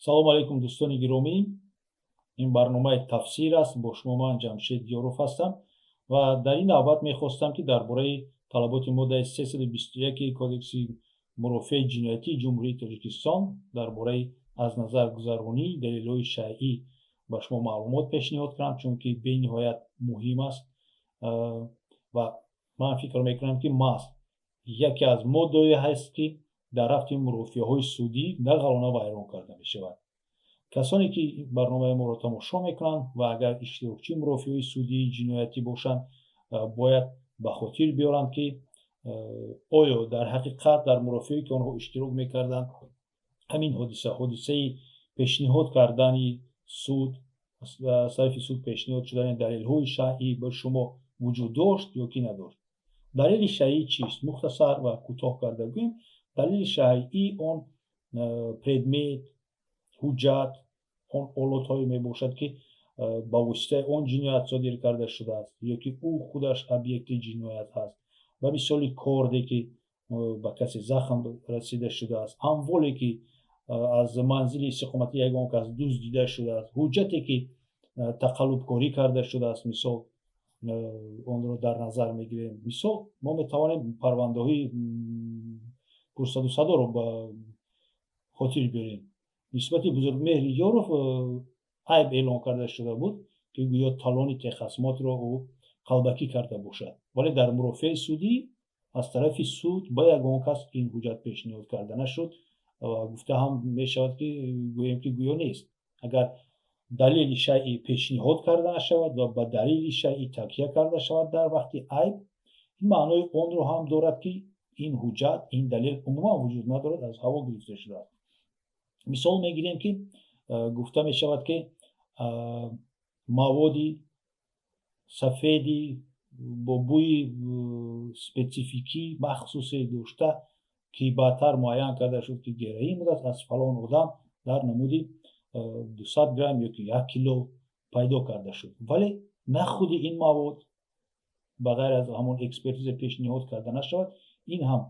Салому алайкум, дӯстони гиромӣ! Ин барномаи «Тафсир» аст. Бо шумо ман, Ҷамшед Ёров, ҳастам ва дар ин навбат мехостам, ки дар бораи талаботи моддаи 321 Кодекси мурофиаи ҷиноятии Ҷумҳурии Тоҷикистон дар бораи аз назар гузаронии далелҳои шайъӣ ба шумо маълумот пешниҳод кунам, чунки бениҳоят муҳим аст ва ман фикр мекунам, ки маҳз яке аз моддаое ҳаст, ки дар рафти мурофиаҳои судӣ дағалона вайрон карда мешавад. Касоне ки барномаи моро тамошо мекунанд ва агар иштирокчии мурофиаҳои судии ҷиноятӣ бошанд, бояд ба хотир биёранд, ки оё дар ҳақиқат дар мурофиае, ки онҳо иштирок мекарданд, ҳамин ҳодиса, ҳодисаи пешниҳод кардани суд, аз тарафи суд пешниҳод шудани далелҳои шайъӣ ба шумо вуҷуд дошт ё ки надошт. Далели шайъӣ чист? Мухтасар ва кӯтоҳ карда гӯем, далели шайъӣ он предмет, ҳуҷҷат, он олотҳое мебошад, ки ба воситаи он ҷиноят содир карда шудааст ё ки ӯ худаш объекти ҷиноят ҳаст. Ба мисоли корде, ки ба касе захм расида шудааст, амволе, ки аз манзили истиқоматии ягон кас дуздида шудааст, ҳуҷҷате, ки тақаллубкорӣ карда шудааст, мисол онро дар назар мегирем. Мисол, мо метавонем парвандаҳои пурсаду садоро ба хотир биёрем. Нисбати Бузургмеҳри Ёров айб эълон карда шуда буд, ки гӯё талони техосмотрро ӯ қалбакӣ карда бошад, вале дар мурофиаи судӣ аз тарафи суд ба ягон кас ин ҳуҷҷат пешниҳод карда нашуд ва гуфта ҳам мешавад, ки гӯем, ки гӯё нест. Агар далели шайъӣ пешниҳод карда нашавад ва ба далели шайъӣ такя карда шавад дар вақти айб, ин маънои онро ҳам дорад, ки ин ҳуҷҷат, ин далел умуман вуҷуд надорад, аз ҳаво гирифта шудааст. Мисол мегирем, ки гуфта мешавад, ки маводи сафеди бо бӯи спецификӣ махсусе дошта, ки баъдтар муайян карда шуд, ки героин будааст, аз фалон одам дар намуди 200 грамм ё ки 1 кило пайдо карда шуд. Вале на худи ин мавод, ба ғайр аз ҳамон экспертиза пешниҳод карда нашавад, ин ҳам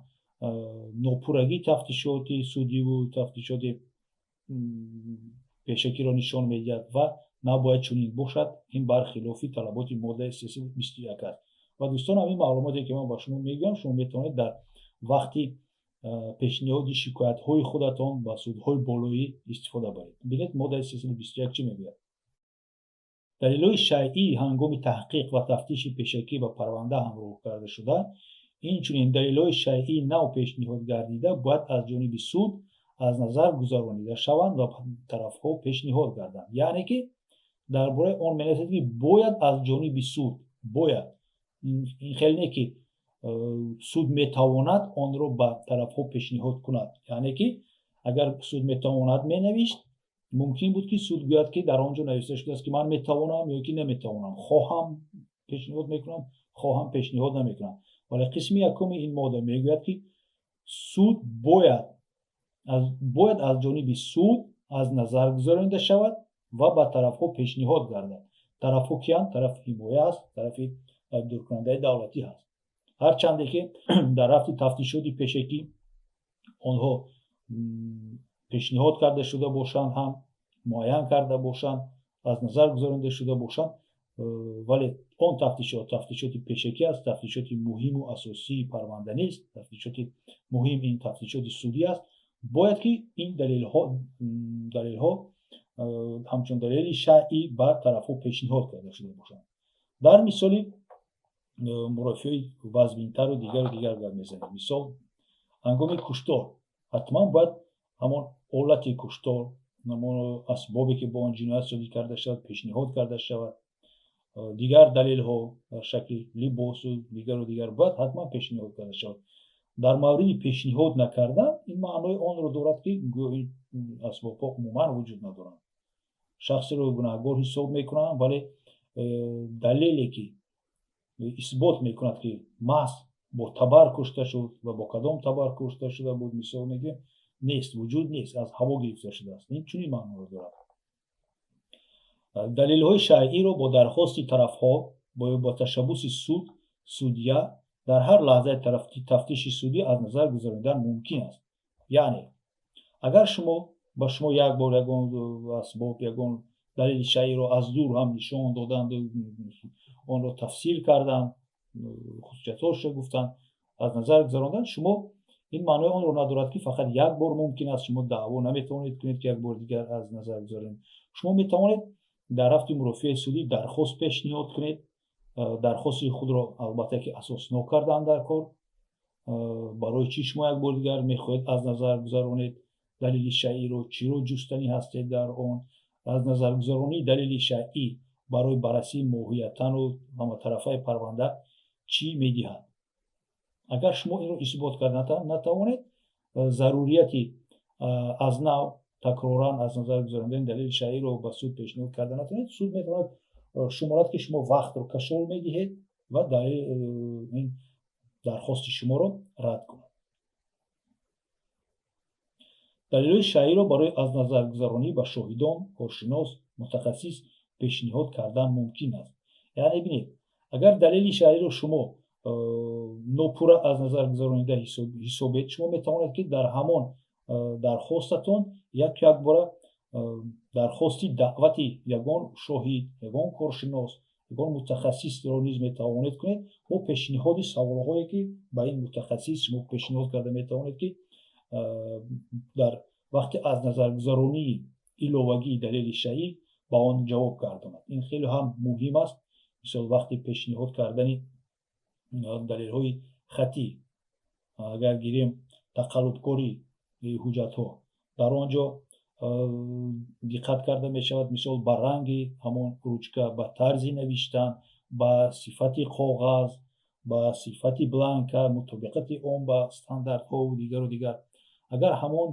нопуррагии тафтишоти судиву тафтишоти пешакиро нишон медиҳад ва набояд чунин бошад. Ин бархилофи талаботи моддаи 321 аст. Ва дӯстон, ҳамин маълумоте, ки ман ба шумо мегӯям, шумо метавонед дар вақти пешниҳоди шикоятҳои худатон ба судҳои болоӣ истифода баред. Бинед, моддаи 321 чӣ мегӯяд: далелҳои шайъӣ ҳангоми таҳқиқ ва тафтиши пешакӣ ба парванда ҳамроҳ карда шуда, инчунин далелҳои шайъии нав пешниҳод гардида бояд аз ҷониби суд аз назар гузаронида шаванд ва тарафҳо пешниҳод гарданд. Яъне ки дар бораи он менависад, ки бояд аз ҷониби суд, бояд. Ин хеле не, ки суд метавонад онро ба тарафҳо пешниҳод кунад. Яъне ки агар суд метавонад менавишт, мумкин буд, ки суд гӯяд, ки дар он ҷо нависта шудааст, ки ман метавонам ё ки наметавонам, хоҳам пешниҳод мекунам, хоҳам пешниҳод намекунам. Вале қисми якуми ин модда мегӯяд, ки суд бояд аз ҷониби суд аз назар гузаронида шавад ва ба тарафҳо пешниҳод гардад. Тарафҳо киянд? Тарафи ҳимоя аст, тарафи айбдоркунандаи давлатӣ ҳаст. Ҳарчанде ки дар рафти тафтишоти пешакӣ онҳо пешниҳод карда шуда бошанд ҳам, муайян карда бошанд, аз назар гузаронида шуда бошанд, вале он тафтишот тафтишоти пешакӣ аст, тафтишоти муҳиму асосии парванда нест. Тафтишоти муҳим ин тафтишоти судӣ аст. Бояд ки ин далелҳо ҳамчун далели шайъӣ ба тарафҳо пешниҳод карда шуда бошанд. Дар мисоли мурофиаи вазминтару дигару дигар гап мезанем. Мисол, ҳангоми куштор ҳатман бояд ҳамон олати куштор, ҳамон асбобе, ки бо он ҷиноят содир карда шавад, пешниҳод карда шавад. Дигар далелҳо дар шакли либосу дигару дигар бояд ҳатман пешниҳод карда шавад. Дар мавриди пешниҳод накардан, ин маънои онро дорад, ки гӯё ин асбобҳо умуман вуҷуд надоранд. Шахсеро гунаҳгор ҳисоб мекунанд, вале далеле, ки исбот мекунад, ки маҳз бо табар кушта шуд ва бо кадом табар кушта шуда буд, мисол мегӯем, нест, вуҷуд нест, аз ҳаво гирифта шудааст. Ин чунин маъноро дорад. Далелҳои шайъиро бо дархости тарафҳо ё бо ташаббуси суд, судья дар ҳар лаҳзаи тафтиши судӣ аз назар гузаронидан мумкин аст. Яъне агар шумо Ба шумо як бор ягон асбоб, ягон далели шайъиро аз дур ҳам нишон доданд, онро тафсир карданд, хусусиятҳошро гуфтанд, аз назар гузаронданд, шумо ин маънои онро надорад, ки фақат як бор мумкин аст. Шумо даъво наметавонед кунед, ки як бори дигар аз назар гузаронед. Шумо метавонед дар рафти мурофиаи судӣ дархост пешниҳод кунед. Дархости худро, албатта, ки асоснок кардан дар кор, барои чӣ шумо як бори дигар мехоҳед аз назар гузаронед далели шайъиро, чиро ҷустанӣ ҳастед дар он. Аз назаргузаронии далели шайъӣ барои баррасии моҳиятану ҳаматарафаи парванда чӣ медиҳад? Агар шумо инро исбот карда натавонед, зарурияти аз нав такроран аз назар гузарондани далели шайъиро ба суд пешниҳод карда натавонед, суд метавонад шуморад, ки шумо вақтро кашол медиҳед, ва ин дархости шуморо рад кунад. Далелҳои шайъиро барои аз назаргузаронӣ ба шоҳидон, коршинос, мутахассис пешниҳод кардан мумкин аст. Яъне бинед, агар далели шайъиро шумо нопурра аз назар гузаронида ҳисобед, шумо метавонед, ки дар ҳамон дархостатон як якбора дархости даъвати ягон шоҳид, ягон коршинос, ягон мутахассисро низ метавонед кунед, бо пешниҳоди саволҳое, ки ба ин мутахассис шумо пешниҳод карда метавонед, ки дар вақти аз назаргузаронии иловагии далели шайъӣ ба он ҷавоб гардонад. Ин хеле ҳам муҳим аст. Мисол, вақти пешниҳод кардани далелҳои хатӣ, агар гирем, тақаллубкории ҳуҷҷатҳо, дар он ҷо диққат карда мешавад, мисол, ба ранги ҳамон ручка, ба тарзи навиштан, ба сифати коғаз, ба сифати бланка, мутобиқати он ба стандартҳову дигару дигар. Агар ҳамон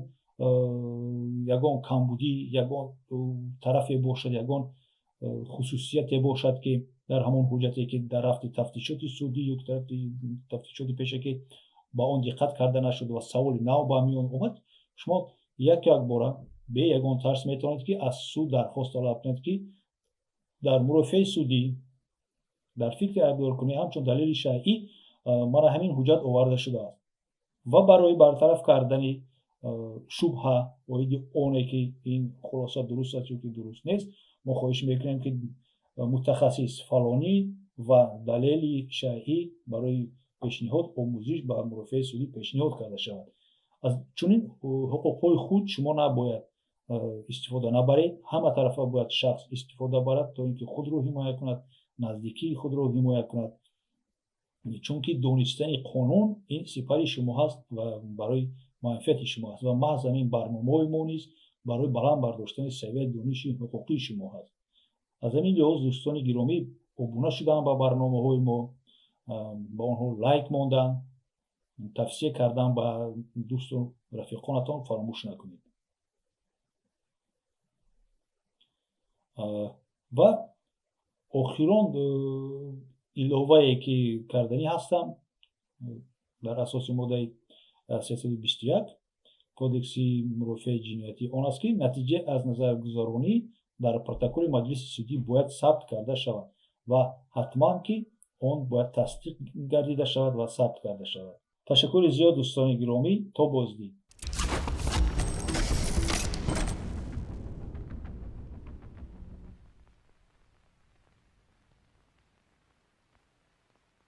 ягон камбудӣ, ягон тарафе бошад, ягон хусусияте бошад, ки дар ҳамон ҳуҷҷате, ки дар рафти тафтишоти судӣ ё тафтишоти пешакӣ ба он диққат карда нашуд ва саволи нав ба миён омад, шумо як якбора бе ягон тарс метавонед, ки аз суд дархост талаб кунед, ки дар мурофиаи судӣ дар фикри айбдоркунӣ ҳамчун далели шайъӣ мана ҳамин ҳуҷҷат оварда шудааст ва барои бартараф кардани шубҳа оиди оне, ки ин хулоса дуруст аст ё ки дуруст нест, мо хоҳиш мекунем, ки мутахассис фалонӣ ва далели шайъӣ барои пешниҳод омӯзиш ба мурофиаи судӣ пешниҳод карда шавад. Аз чунин ҳуқуқҳои худ шумо набояд истифода набаред. Ҳама тарафа бояд шахс истифода барад, то ин ки худро ҳимоя кунад, наздикии худро ҳимоя кунад, чунки донистани қонун ин сипари шумо ҳаст ва барои манфиати шумо аст. Ва маҳз ҳамин барномаҳои мо низ барои баланд бардоштани савияи дониши ҳуқуқии шумо ҳаст. Аз ҳамин лиҳоз, дӯстони гиромӣ, обуна шудан ба барномаҳои мо, ба онҳо лайк мондан, тавсия кардан ба дӯсту рафиқонатон фаромӯш накунед. Ва охирон иловае, ки карданӣ ҳастам дар асоси моддаи 321 Кодекси мурофиаи ҷиноятӣ, он аст, ки натиҷаи аз назаргузаронӣ дар протоколи маҷлиси судӣ бояд сабт карда шавад ва ҳатман ки он бояд тасдиқ гардида шавад ва сабт карда шавад. Ташаккури зиёд, дӯстони гиромӣ, то боздид.